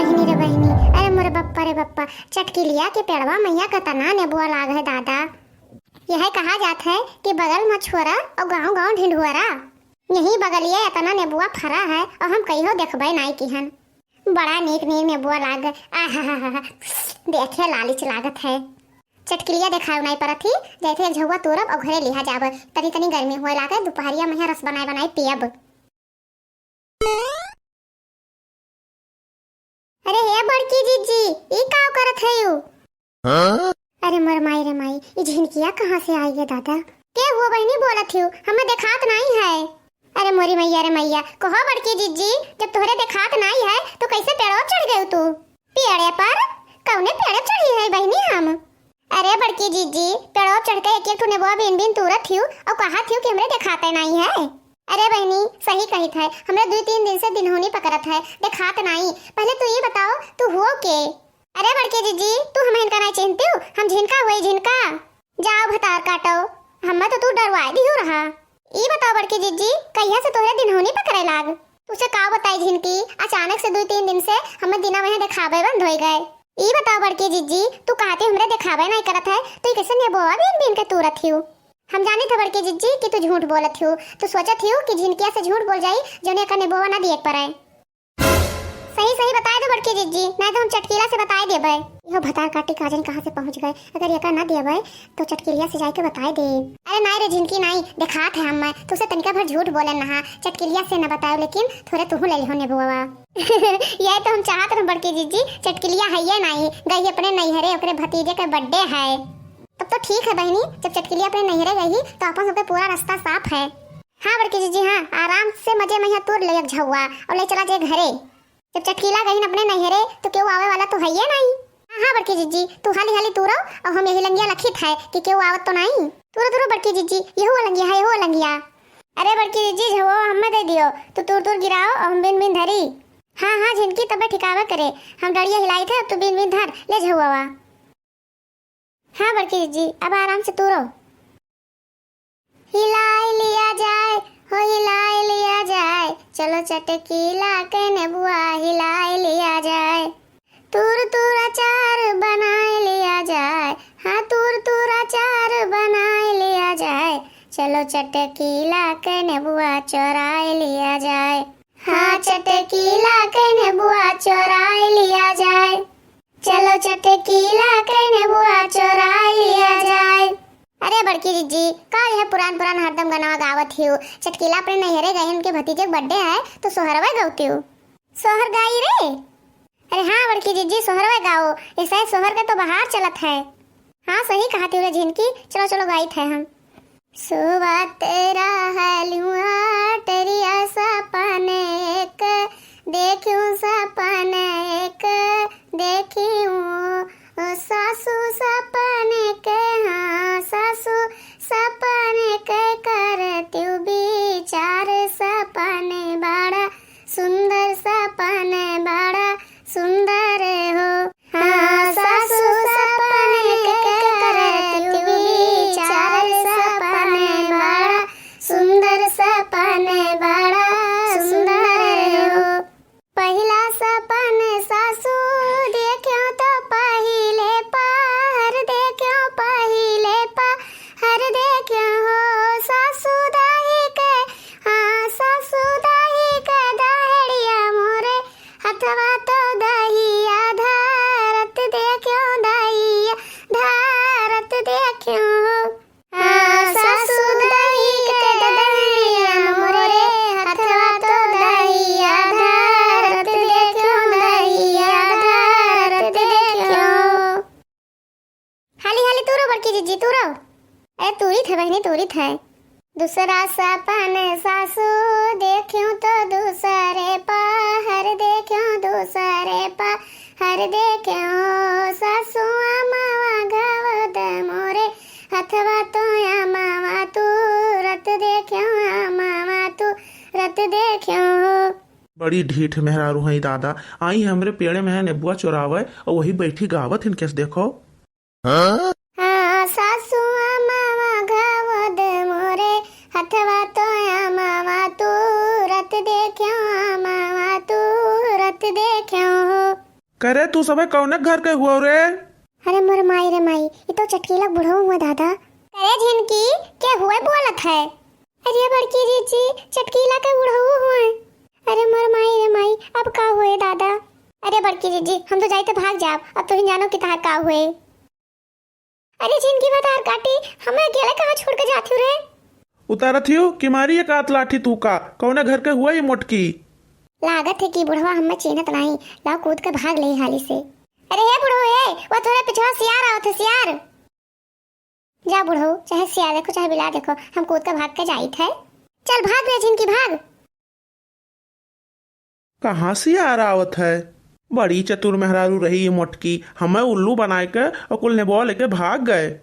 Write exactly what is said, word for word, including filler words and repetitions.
बहिनी रे बहिनी, अरे मोरे बप्पा रे बप्पा, चटकिलिया के पेड़वा मइहाँ कतना नेबुआ लाग है दादा। यह कहा जात है कि बगल मा छोरा अउ गाँव गाँव ढिंढुअरा। यही बगलिया एतना नेबुआ फरा है अउ हम कहियो देखबे नाई किहन। बड़ा नीक नीक नेबुआ लाग, आहाहाहा, देखे लालिच लागत है। चटकिलिया देखाउ नाई परत ही, जैसे एक झउआ तूरब अउ घरे लिहा जाब। तनी तनी गर्मी होए लागे, दुपहरिया मइहाँ रस बनाए बनाए पियब। अरे हे बड़की जिज्जी, ई काव करत हयू? हाँ? अरे मोर माई रे माई, ई झिनकिया कहाँ से आई है दादा? के हुआ बहिनी बोलत हियो? हमें देखात नाई है। अरे मोरी मइया रे मइया, कहो बड़की जिज्जी, जब तोहरे देखात नाई है तो कैसे पेड़वा चढ़ गयू तू? पेड़े पर? कौने पेड़े चढ़ी है बहिनी हम? अरे बड़की जिज्जी, पेड़वा चढ़ के एक एक ठो नेबुआ बीन बीन तूरत हियो अउ कहत हियो कि हमरे देखाते नाई है। अरे बहिनी, सही कहित है, हमरे दुई तीन दिन से दिनहुनी पकड़त है, देखात नाई। पहले तू ई बताओ, तू हुओ के? अरे बड़की जिज्जी, तू हमहिन का नाई चिन्हतिउ? हम झिनका हुई, झिनका। जाओ भतार काटो, हम्मे तो तू डरवाए दिहु रहा। ई बताओ बड़की जिज्जी, कहिया से तोहरे दिनहुनी पकड़े लाग? तुसे का बताई झिनकी, अचानक से दुई तीन दिन से हमें दिना मइहाँ देखाबे बंद होई गए। ई बताओ बड़की जिज्जी, तू कहती हमरे देखाबे नाई करत है, तो ई कैसे नेबोवा बीन बीन के तूरत हियो? हम जानित है बड़की जिज्जी कि तू झूठ बोलत हियो। तू सोचत हियो कि झिनकिया से झूठ बोल जाई, जौने एकर नेबोवा ना दिए के पड़े। सही सही बताए दो बड़की जिज्जी, नाई तो हम चटकीला से बताए देबे। इहो भतार काटी का जानी कहाँ से पहुँच गए। अगर एका ना देबे तो चटकीलिया से जाके बताए दे। अरे नाई रे झिनकी नाई, देखात है हम्मे, तुसे तनिका भर झूठ बोले नहा, चटकीलिया से ना बताए, लेकिन थोड़े तुहू ले लिहो नेबुआ। यह तो हम चाहत रहे बड़की जिज्जी, चटकीलिया है ये नाई, गई अपने नैहरे, ओकरे भतीजे के birthday है। तब तो ठीक है बहिनी, जब चटकीलिया अपने नैहरे गई तो अपन सबके पूरा रास्ता साफ है। हाँ बड़की जिज्जी, हाँ, आराम से मजे मइहाँ तूर ले एक झउआ अउ ले चला जे घरे। जब चटकीला गईन अपने नैहरे तो केहू आवे वाला तो हइये नाई। हाँ, हाँ बड़की जिज्जी, तू हाली हाली तूरो अउ हम यही लंगिया लखित है कि केहू आवत तो नाई। तूरो तूरो बड़की जिज्जी, यहू अलंगिया है, यहू अलंगिया। अरे बड़की जिज्जी, झउआ हम्मे दे दियो, तू तूर तूर गिराओ अउ हम बीन बीन धरी। हाँ, हाँ झिनकी, तबे ठिकावे करे, हम डड़िया हिलाई थे, अब तू बीन बीन धर, ले झउआ। हाँ बड़की जिज्जी, अब आराम से तूरो। हिलाए लिया जाए, हो हिलाए लिया जाए, चलो चटकीला के नेबुआ हिलाए लिया जाए। तूर तूर अचार बनाए लिया जाए, हाँ तूर तूर अचार बनाए लिया जाए, चलो चटकीला के नेबुआ चोराए लिया जाए। हाँ चटकीला के नेबुआ चोराए लिया जाए। चलो चटकीला के नेबुआ चोराए लिया जाए। अरे बड़की जिज्जी, का यह पुरान पुरान हरदम गनवा गावत हियो? चटकीला अपने नैहरे गए, उनके भतीजे के birthday है तो सोहरवा गौतियो। सोहर गाई रे। अरे हाँ बड़की जिज्जी, सोहरवा गाओ, ऐसा सोहर के तो बहार चलत है। हाँ सही कहत हियो रे झिनकी, चलो चलो गाइत है हम। सोवत रहलू अटरिया सपन एक, देखियो सपन एक, देखियो ओ सासू सपन के, हाँ सासू सपन के करतियो विचार, सपन बड़ा सुंदर, सपन बड़ा सुंदर हो। हाँ, सासू सपन के करतिउ विचार, सपन बड़ा सुंदर, सपन बड़ा सुंदर हो। पहिला सपन सासू देख्यो तो पहिले पहर देख्यो, पहिले पहर देख्यो हो सासू दाई के, हाँ, सासू दाई के दहड़िया मोरे हथवा तो दहिया धारत देख्यो, दहिया धारत देख्यो। हाँ, सासू दाई के दहिया मोरे हथवा तो दहिया धारत देख्यो, दहिया धारत देख्यो। हाली हाली तूरो बड़की जिज्जी, तूरो। अरे तूरी थे बहिनी, तूरी थे। दूसरा सपन सासू देख्यो तो दूसरे पहर देख्यो, दूसरे पहर देख्यो। सासू अमावा घाव द मोरे हथवा तो अमावा तूरत देख्यो, अमावा तूरत देख्यो। बड़ी ढीठ मेहरारू हैं दादा, आई हमरे पेड़े में है नेबुआ चोरावे और वही बैठी गावत हिन केस देखो। हाँ, सासू अमावा घाव द मोरे हथवा तो अमावा तूरत देख्यो, अमावा तूरत देख्यो। करे तू सबे कौने घर के हुआ रे? अरे मोर माई रे माई, ई तो चटकीला बुढ़ऊ हुआ दादा। करे झिनकी, के हुए बोलत है? अरे बड़की जीजी, चटकीला के बुढ़ऊ हुए। अरे मोर माई रे माई, अब का हुए दादा? अरे बड़की जीजी, हम तो जाइते भाग जाब, अब तुहिन जानो कि तहार का हुए। अरे जिनकी बतार काटी, हमें अकेले कहाँ छोड़ के जाती रे? उतारत हियो कि मारी एक आत लाठी तू का, कौने घर के हुआ ये मोटकी? लागत है कि बुढ़वा हमें चीन्हत नाही, लाओ कूद के भाग ले हाली से। अरे हे बुढ़ऊ, ए, वो थोड़े पिछवा सियार आवत है, सियार। जा बुढ़ऊ, चाहे सियार देखो, चाहे बिलार देखो, हम कूद के भाग के जाइत है। चल भाग रे झिनकी, भाग। कहाँ सियार आवत है? बड़ी चतुर मेहरारू रही ये मोटकी, हमें उल्लू बनाए के और कुल नेबो लेके भाग गए।